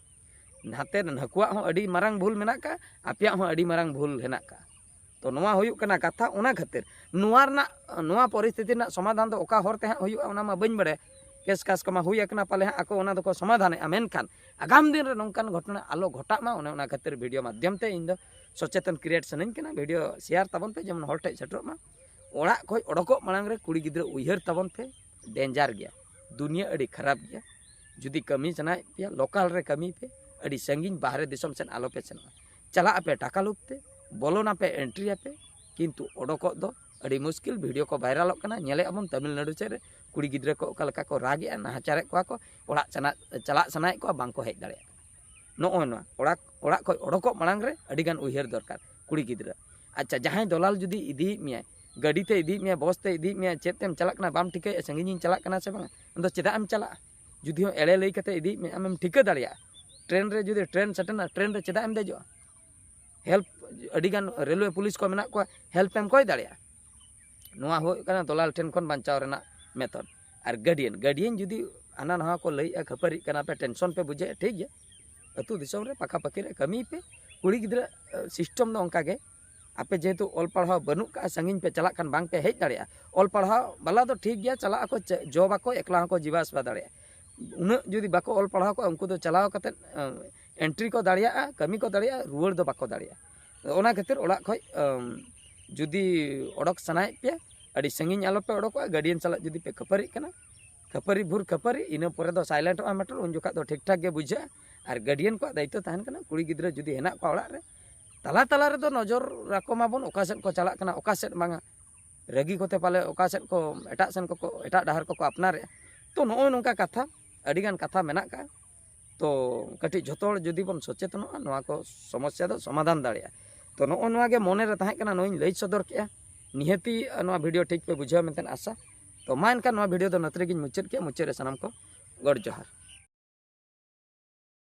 ᱱᱟᱛᱮ ᱱᱟᱹᱠᱩᱣᱟᱜ ᱦᱚᱸ ᱟᱹᱰᱤ ᱢᱟᱨᱟᱝ ᱵᱷᱩᱞ ᱢᱮᱱᱟᱜ ᱠᱟᱜᱼᱟ, ᱟᱯᱮᱭᱟᱜ ᱦᱚᱸ ᱟᱹᱰᱤ ᱢᱟᱨᱟᱝ ᱵᱷᱩᱞ ᱦᱮᱱᱟᱜ ᱠᱟᱜᱼᱟ᱾ ᱛᱚ ᱱᱚᱣᱟ ᱦᱩᱭᱩᱜ ᱠᱟᱱᱟ ᱠᱟᱛᱷᱟ᱾ ᱚᱱᱟ ᱠᱷᱟᱹᱛᱤᱨ ᱱᱚᱣᱟ ᱨᱮᱱᱟᱜ, ᱱᱚᱣᱟ ᱯᱚᱨᱤᱥᱛᱷᱤᱛᱤ ᱨᱮᱱᱟᱜ ᱥᱚᱢᱟᱫᱷᱟᱱ ᱫᱚ ᱚᱠᱟ ᱦᱚᱨ ᱛᱮ ᱦᱟᱸᱜ ᱦᱩᱭᱩᱜᱼᱟ, ᱚᱱᱟ ᱢᱟ ᱵᱟᱹᱧ ᱵᱟᱲᱟᱭᱟ᱾ ᱠᱮᱥ ᱠᱟᱥ ᱠᱚᱢᱟ ᱦᱩᱭ ᱟᱠᱟᱱᱟ, ᱯᱟᱞᱮ ᱦᱟᱸᱜ ᱟᱠᱚ ᱚᱱᱟ ᱫᱚᱠᱚ ᱥᱚᱢᱟᱫᱷᱟᱱᱮᱜᱼᱟ, ᱢᱮᱱᱠᱷᱟᱱ ᱟᱜᱟᱢ ᱫᱤᱱ ᱨᱮ ᱱᱚᱝᱠᱟᱱ ᱜᱷᱚᱴᱚᱱᱟ ᱟᱞᱚ ᱜᱷᱚᱴᱟᱜ ᱢᱟ, ᱚᱱᱮ ᱚᱱᱟ ᱠᱷᱟᱹᱛᱤᱨ ᱵᱷᱤᱰᱤᱭᱳ ᱢᱟᱫᱽᱫᱷᱚᱢ ᱛᱮ ᱤᱧ ᱫᱚ ᱥᱚᱪᱮᱛᱚᱱ ᱠᱨᱤᱭᱮᱴ ᱥᱟᱱᱟᱧ ᱠᱟᱱᱟ᱾ ᱵᱷᱤᱰᱤᱭᱳ ᱥᱮᱭᱟᱨ ᱛᱟᱵᱚᱱ ᱯᱮ, ᱡᱮᱢᱚᱱ ᱦᱚᱲ ᱴᱷᱮᱱ ᱥᱮᱴᱮᱨᱚᱜ ᱢᱟ᱾ ᱚᱲᱟᱜ ᱠᱷᱚᱱ ᱚᱰᱚᱠᱚᱜ ᱢᱟᱲᱟᱝ ᱨᱮ ᱠᱩᱲᱤ ᱜᱤᱫᱽᱨᱟᱹ ᱩᱭᱦᱟᱹᱨ ᱛᱟᱵᱚᱱ ᱯᱮ, ᱰᱮᱧᱡᱟᱨ ᱜᱮᱭᱟ, ᱫᱩᱱᱤᱭᱟᱹ ᱟᱹᱰᱤ ᱠᱷᱟᱨᱟᱯ ᱜᱮᱭᱟ᱾ ᱡᱩᱫᱤ ᱠᱟᱹᱢᱤ ᱥᱟᱱᱟᱭᱮᱫ ᱯᱮᱭᱟ, ᱞᱳᱠᱟᱞ ᱨᱮ ᱠᱟᱹᱢᱤ ᱯᱮ, ᱟᱹᱰᱤ ᱥᱟᱺᱜᱤᱧ ᱵᱟᱦᱨᱮ ᱫᱤᱥᱚᱢ ᱥᱮᱫ ᱟᱞᱚ ᱯᱮ ᱥᱮᱱᱚᱜᱼᱟ᱾ ᱪᱟᱞᱟᱜ ᱟᱯᱮ ᱴᱟᱠᱟ ᱞᱳᱵᱷ ᱛᱮ, ᱵᱚᱞᱚᱱᱟᱯᱮ, ᱮᱱᱴᱨᱤ ᱟᱯᱮ, ᱠᱤᱱᱛᱩ ᱚᱰᱚᱠᱚᱜ ᱫᱚ ᱟᱹᱰᱤ ᱢᱩᱥᱠᱤᱞ᱾ ᱵᱷᱤᱰᱤᱭᱳ ᱠᱚ ᱵᱷᱟᱭᱨᱟᱞᱚᱜ ᱠᱟᱱᱟ, ᱧᱮᱞᱮᱫ ᱟᱵᱚᱱ ᱛᱟᱹᱢᱤᱞᱱᱟᱰᱩ ᱥᱮᱫ ᱨᱮ ᱠᱩᱲᱤ ᱜᱤᱫᱽᱨᱟᱹ ᱠᱚ ᱚᱠᱟ ᱞᱮᱠᱟ ᱠᱚ ᱨᱟᱜᱮᱜᱼᱟ, ᱱᱟᱦᱟᱪᱟᱨᱮᱫ ᱠᱚᱣᱟ ᱠᱚ, ᱚᱲᱟᱜ ᱪᱟᱞᱟᱜ ᱪᱟᱞᱟᱜ ᱥᱟᱱᱟᱭᱮᱫ ᱠᱚᱣᱟ, ᱵᱟᱝ ᱠᱚ ᱦᱮᱡ ᱫᱟᱲᱮᱭᱟᱜ ᱠᱟᱱᱟ᱾ ᱱᱚᱜᱼᱚᱭ ᱱᱚᱣᱟ ᱚᱲᱟᱜ ᱚᱲᱟᱜ ᱠᱷᱚᱱ ᱚᱰᱚᱠᱚᱜ ᱢᱟᱲᱟᱝ ᱨᱮ ᱟᱹᱰᱤᱜᱟᱱ ᱩᱭᱦᱟᱹᱨ ᱫᱚᱨᱠᱟᱨ ᱠᱩᱲᱤ ᱜᱤᱫᱽᱨᱟᱹ᱾ ᱟᱪᱪᱷᱟ, ᱡᱟᱦᱟᱸᱭ ᱫᱚᱞᱟᱞ ᱡᱩᱫᱤ ᱤᱫᱤᱭᱮᱫ ᱢᱮᱭᱟᱭ, ᱜᱟᱹᱰᱤ ᱛᱮ ᱤᱫᱤᱭᱮᱫ ᱢᱮᱭᱟᱭ, ᱵᱚᱥ ᱛᱮ ᱤᱫᱤᱭᱮᱫ ᱢᱮᱭᱟᱭ, ᱪᱮᱫ ᱛᱮᱢ ᱪᱟᱞᱟᱜ ᱠᱟᱱᱟ ᱵᱟᱢ ᱴᱷᱤᱠᱟᱹᱭᱮᱫᱼᱟ, ᱥᱟᱺᱜᱤᱧᱤᱧ ᱪᱟᱞᱟᱜ ᱠᱟᱱᱟ ᱥᱮ ᱵᱟᱝᱟ, ᱟᱢᱫᱚ ᱪᱮᱫᱟᱜ ᱮᱢ ᱪᱟᱞᱟᱜᱼᱟ? ᱡᱩᱫᱤ ᱦᱚᱸ ᱮᱲᱮ ᱞᱟᱹᱭ ᱠᱟᱛᱮ ᱤᱫᱤᱭᱮᱫ ᱢᱮᱭᱟ, ᱟᱢᱮᱢ ᱴᱷᱤᱠᱟᱹ ᱫᱟᱲᱮᱭᱟᱜᱼᱟ ᱴᱨᱮᱱ ᱨᱮ ᱡᱩᱫᱤ ᱴᱨᱮᱱ ᱥᱮᱴᱮᱨᱱᱟ, ᱴᱨᱮᱱ ᱨᱮ ᱪᱮᱫᱟᱜ ᱮᱢ ᱫᱮᱡᱚᱜᱼᱟ? ᱦᱮᱞᱯ, ᱟᱹᱰᱤᱜᱟᱱ ᱨᱮᱞᱣᱮ ᱯᱩᱞᱤᱥ ᱠᱚ ᱢᱮᱱᱟᱜ ᱠᱚᱣᱟ, ᱦᱮᱞᱯ ᱮᱢ ᱠᱚᱭ ᱫᱟᱲᱮᱭᱟᱜᱼᱟ᱾ ᱱᱚᱣᱟ ᱦᱩᱭᱩᱜ ᱠᱟᱱᱟ ᱫᱚᱞᱟᱞ ᱴᱷᱮᱱ ᱠᱷᱚᱱ ᱵᱟᱧᱪᱟᱣ ᱨᱮᱱᱟᱜ ᱢᱮᱛᱷᱚᱰ᱾ ᱟᱨ ᱜᱟᱨᱰᱤᱭᱟᱱ, ᱜᱟᱨᱰᱤᱭᱟᱱ ᱡᱩᱫᱤ ᱦᱟᱱᱟ ᱱᱟᱣᱟ ᱠᱚ ᱞᱟᱹᱭᱮᱜᱼᱟ, ᱠᱷᱟᱹᱯᱟᱹᱨᱤᱜ ᱠᱟᱱᱟ ᱯᱮ, ᱴᱮᱱᱥᱚᱱ ᱯᱮ ᱵᱩᱡᱷᱟᱹᱣᱮᱫᱼᱟ, ᱴᱷᱤᱠ ᱜᱮᱭᱟ, ᱟᱹᱛᱩ ᱫᱤᱥᱚᱢ ᱨᱮ ᱯᱟᱠᱟ ᱯᱟᱠᱤ ᱨᱮ ᱠᱟᱹᱢᱤᱭ ᱯᱮ᱾ ᱠᱩᱲᱤ ᱜᱤᱫᱽᱨᱟᱹ ᱥᱤᱥᱴᱮᱢ ᱫᱚ ᱚᱱᱠᱟ ᱜᱮ, ᱟᱯᱮ ᱡᱮᱦᱮᱛᱩ ᱚᱞ ᱯᱟᱲᱦᱟᱣ ᱵᱟᱹᱱᱩᱜ ᱠᱟᱜᱼᱟ, ᱥᱟᱺᱜᱤᱧ ᱯᱮ ᱪᱟᱞᱟᱜ ᱠᱷᱟᱱ ᱵᱟᱝ ᱯᱮ ᱦᱮᱡ ᱫᱟᱲᱮᱭᱟᱜᱼᱟ᱾ ᱚᱞ ᱯᱟᱲᱦᱟᱣ ᱵᱟᱞᱟ ᱫᱚ ᱴᱷᱤᱠ ᱜᱮᱭᱟ, ᱪᱟᱞᱟᱜ ᱟᱠᱚ, ᱪᱮ-, ᱡᱚᱵ ᱟᱠᱚ, ᱮᱠᱞᱟ ᱦᱚᱸᱠᱚ ᱡᱤᱵᱟ ᱟᱥᱵᱟ ᱫᱟᱲᱮᱭᱟᱜᱼᱟ᱾ ᱩᱱᱟᱹᱜ ᱡᱩᱫᱤ ᱵᱟᱠᱚ ᱚᱞ ᱯᱟᱲᱦᱟᱣ ᱠᱚᱜᱼᱟ, ᱩᱱᱠᱩ ᱫᱚ ᱪᱟᱞᱟᱣ ᱠᱟᱛᱮᱫ, ᱮ, ᱮᱱᱴᱨᱤ ᱠᱚ ᱫᱟᱲᱮᱭᱟᱜᱼᱟ, ᱠᱟᱹᱢᱤ ᱠᱚ ᱫᱟᱲᱮᱭᱟᱜᱼᱟ, ᱨᱩᱣᱟᱹᱲ ᱫᱚ ᱵᱟᱠᱚ ᱫᱟᱲᱮᱭᱟᱜᱼᱟ᱾ ᱚᱱᱟ ᱠᱷᱟᱹᱛᱤᱨ ᱚᱲᱟᱜ ᱠᱷᱚᱡ, ᱮᱢ, ᱡᱩᱫᱤ ᱚᱰᱚᱠ ᱥᱟᱱᱟᱭᱮᱫ ᱯᱮᱭᱟ, ᱟᱹᱰᱤ ᱥᱟᱺᱜᱤᱧ ᱟᱞᱚᱯᱮ ᱚᱰᱚᱠᱚᱜᱼᱟ᱾ ᱜᱟᱨᱰᱤᱭᱟᱱ ᱥᱟᱞᱟᱜ ᱡᱩᱫᱤ ᱯᱮ ᱠᱷᱟᱹᱯᱟᱹᱨᱤᱜ ᱠᱟᱱᱟ, ᱠᱷᱟᱹᱯᱟᱹᱨᱤ ᱵᱷᱩᱨ ᱠᱷᱟᱹᱯᱟᱹᱨᱤ, ᱤᱱᱟᱹ ᱯᱚᱨᱮ ᱫᱚ ᱥᱟᱭᱞᱮᱱᱴᱚᱜᱼᱟ ᱢᱮᱴᱟᱨ, ᱩᱱ ᱡᱚᱠᱷᱟᱜ ᱫᱚ ᱴᱷᱤᱠ ᱴᱷᱟᱠ ᱜᱮ ᱵᱩᱡᱷᱟᱹᱜᱼᱟ᱾ ᱟᱨ ᱜᱟᱨᱰᱤᱭᱟᱱ ᱠᱚᱣᱟᱜ ᱫᱟᱭᱤᱛᱛᱚ ᱛᱟᱦᱮᱱ ᱠᱟᱱᱟ, ᱠᱩᱲᱤ ᱜᱤᱫᱽᱨᱟᱹ ᱡᱩᱫᱤ ᱦᱮᱱᱟᱜ ᱠᱚᱣᱟ ᱚᱲᱟᱜ ᱨᱮ, ᱛᱟᱞᱟ ᱛᱟᱞᱟ ᱨᱮᱫᱚ ᱱᱚᱡᱚᱨ ᱟᱠᱚ ᱢᱟᱵᱚᱱ, ᱚᱠᱟ ᱥᱮᱫ ᱠᱚ ᱪᱟᱞᱟᱜ ᱠᱟᱱᱟ, ᱚᱠᱟ ᱥᱮᱫ ᱵᱟᱝᱟ, ᱨᱟᱹᱜᱤ ᱠᱚᱛᱮ ᱯᱟᱞᱮ ᱚᱠᱟ ᱥᱮᱫ ᱠᱚ, ᱮᱴᱟᱜ ᱥᱮᱱ ᱠᱚᱠᱚ, ᱮᱴᱟᱜ ᱰᱟᱦᱟᱨ ᱠᱚᱠᱚ ᱟᱯᱱᱟᱨᱮᱜᱼᱟ᱾ ᱛᱚ, ᱱᱚᱜᱼᱚᱭ ᱱᱚᱝᱠᱟ ᱠᱟᱛᱷᱟ, ᱟᱹᱰᱤᱜᱟᱱ ᱠᱟᱛᱷᱟ ᱢᱮᱱᱟᱜ ᱠᱟᱜᱼᱟ᱾ ᱛᱚ, ᱠᱟᱹᱴᱤᱡ ᱡᱷᱚᱛᱚ ᱦᱚᱲ ᱡᱩᱫᱤ ᱵᱚᱱ ᱥᱚᱪᱮᱛᱚᱱᱚᱜᱼᱟ, ᱱᱚᱣᱟ ᱠᱚ ᱥᱚᱢᱚᱥᱥᱟ ᱫᱚ ᱥᱚᱢᱟᱫᱷᱟᱱ ᱫᱟᱲᱮᱭᱟᱜᱼᱟ᱾ ᱛᱚ, ᱱᱚᱜᱼᱚ ᱱᱚᱣᱟ ᱜᱮ ᱢᱚᱱᱮ ᱨᱮ ᱛᱟᱦᱮᱸ ᱠᱟᱱᱟ, ᱱᱚᱣᱟᱧ ᱞᱟᱹᱭ ᱥᱚᱫᱚᱨ ᱠᱮᱜᱼᱟ᱾ ᱱᱤᱦᱟᱹᱛᱤ ᱱᱚᱣᱟ ᱵᱷᱤᱰᱤᱭᱳ ᱴᱷᱤᱠ ᱯᱮ ᱵᱩᱡᱷᱟᱹᱣᱟ ᱢᱮᱱᱛᱮ ᱟᱥᱟ᱾ ᱛᱚ, ᱢᱟ ᱮᱱᱠᱷᱟᱱ ᱱᱚᱣᱟ ᱵᱷᱤᱰᱤᱭᱳ ᱫᱚ ᱱᱚᱛᱮ ᱨᱮᱜᱮᱧ ᱢᱩᱪᱟᱹᱫ ᱠᱮᱜᱼᱟ᱾ ᱢᱩᱪᱟᱹᱫ ᱨᱮ ᱥᱟᱱᱟᱢ ᱠᱚ ᱜᱚᱰ ᱡᱚᱦᱟᱨ᱾